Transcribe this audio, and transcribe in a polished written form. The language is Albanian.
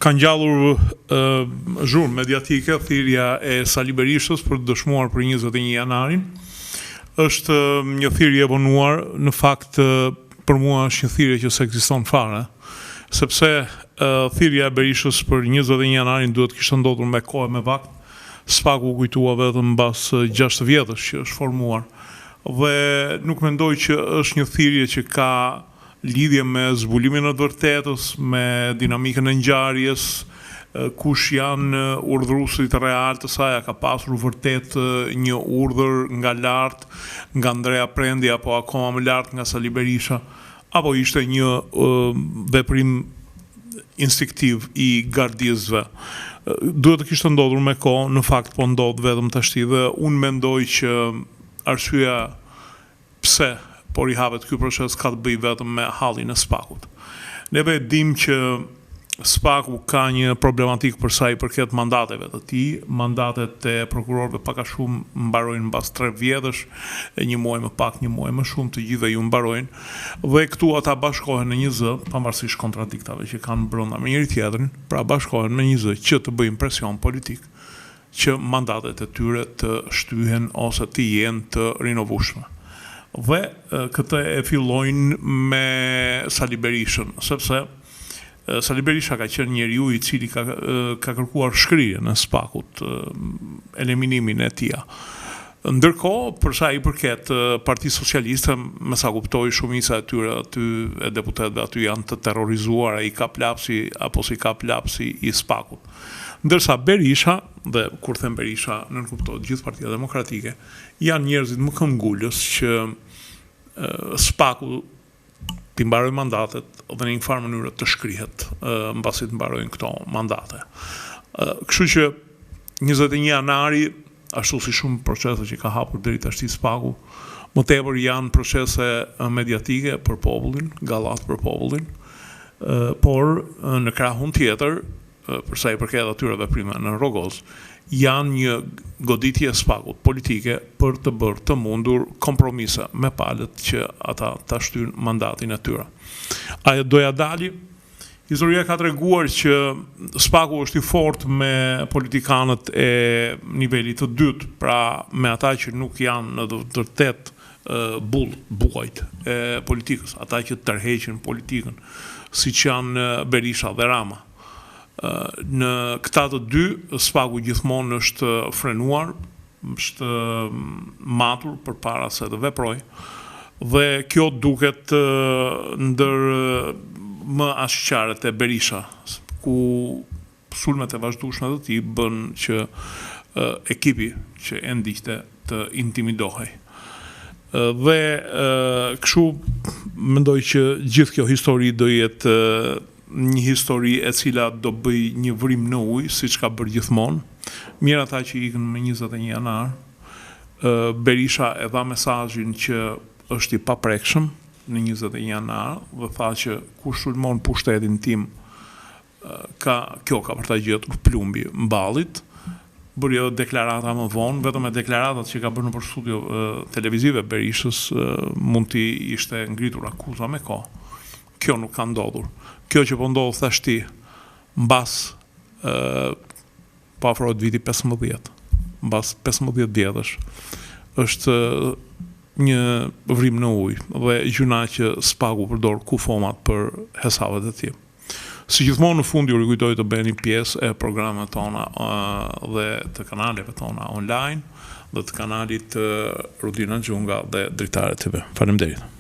Ka ngjallur zhurmë mediatike thirrja e Sali Berishës për të dëshmuar për 21 janarin. Është një thirrje e vonuar, në fakt për mua është një thirrje që s'ekziston fare, sepse thirrja e Berishës për 21 janarin duhet të kishte ndodhur me kohë e me vakt. SPAK-u u kujtua vetëm mbas 6 vjetësh që është formuar. Dhe nuk mendoj që është një thirrje që ka lidhje me zbulimin e të vërtetës, me dinamikën e ngjarjes, kush janë urdhëruesit realë të saj, a ka pasur vërtet një urdhër nga lart, nga Andrea Prendi apo akoma më lart nga Sali Berisha, apo ishte një veprim instinktiv i gardistëve. Duhet të kishte ndodhur me kohë, në fakt po ndodh vetëm tashti dhe unë mendoj që arsyeja Pse po rihapet ky proces ka të bëjë vetëm me hallin e SPAK-ut. Neve e dimë që SPAK-u ka një problematikë për sa i përket mandateve të tij, mandatet e prokurorëve pak a shumë mbarojnë mbas 3 vjetësh, një muaj më pak, një muaj më shumë, të gjithëve ju mbarojnë dhe këtu ata bashkohen në një zë, pavarësisht kontradiktave që kanë brenda me njëri-tjetrin, pra bashkohen me një zë që të bëjnë presion politik që mandatet e tyre të shtyhen ose të jenë të rinovueshme. Dhe këtë e fillojnë me Sali Berishën, sepse Sali Berisha ka qenë njeriu i cili ka ka kërkuar shkrirjen e SPAK-ut, eliminimin e tij. Ndërkohë, për sa i përket Partisë Socialiste, me sa kuptoj, shumica e tyre aty e deputetëve aty janë të terrorizuar, a i kap lapsi apo s'i kap lapsi i SPAK-ut. Ndërsa Berisha, dhe kur them Berisha nënkuptohet gjithë Partia Demokratike, janë njerëzit më këmbgulës që SPAK-u t'i mbarojë mandatet dhe në një farë mënyre të shkrihet mbasi të mbarojnë këto mandate. Kështu që 21 janari, ashtu si shumë procese që ka hapur deri tashti SPAK-u, më tepër janë procese mediatike për popullin, gallatë për popullin, por në krahun tjetër, për sa i përket atyre veprimeve në Rrogoz, janë një goditje e SPAK-ut politike për të bërë të mundur kompromise me palët që ata ta shtyjnë mandatin e tyre. A do ja dali? Historia ka treguar që SPAK-u është i fortë me politikanët e nivelit të dytë, pra me ata që nuk janë në të vërtetë bull, buajt e politikës, ata që tërheqin politikën, siç janë Berisha dhe Rama. Në këta të dy, SPAK-u gjithmonë është frenuar, është matur përpara se të veprojë dhe kjo duket ndër më ashiqaret te Berisha, ku sulmet e vazhdueshme të tij bënë që ekipi që e ndiqte të intimidohej. Dhe kështu mendoj që gjithë kjo histori do jetë një histori e cila do bëjë një vrimë në ujë, siç ka bërë gjithmonë. Mjerë ata që ikën më 21 janar, Berisha e dha mesazhin që është i paprekshëm në 21 janar dhe tha që kush sulmon pushtetin tim ka kjo ka për ta gjetur plumbi ballit, bëri edhe deklarata më vonë, vetëm me deklaratat që ka bërë nëpër studio televizive Berishës mund t'i ishte ngritur akuza me kohë. Kjo nuk ka ndodhur. Kjo që po ndodh tashti mbas po afrohet viti 15, mbas 15 vjetësh, është një vrimë në ujë dhe gjynah që SPAK-u përdor kufomat për hesapet e tij. Si gjithmonë në fund ju rikujtoj të bëheni pjesë e programeve tona dhe të kanaleve tona online dhe të kanalit Rudina Xhunga dhe Dritare TV. Faleminderit.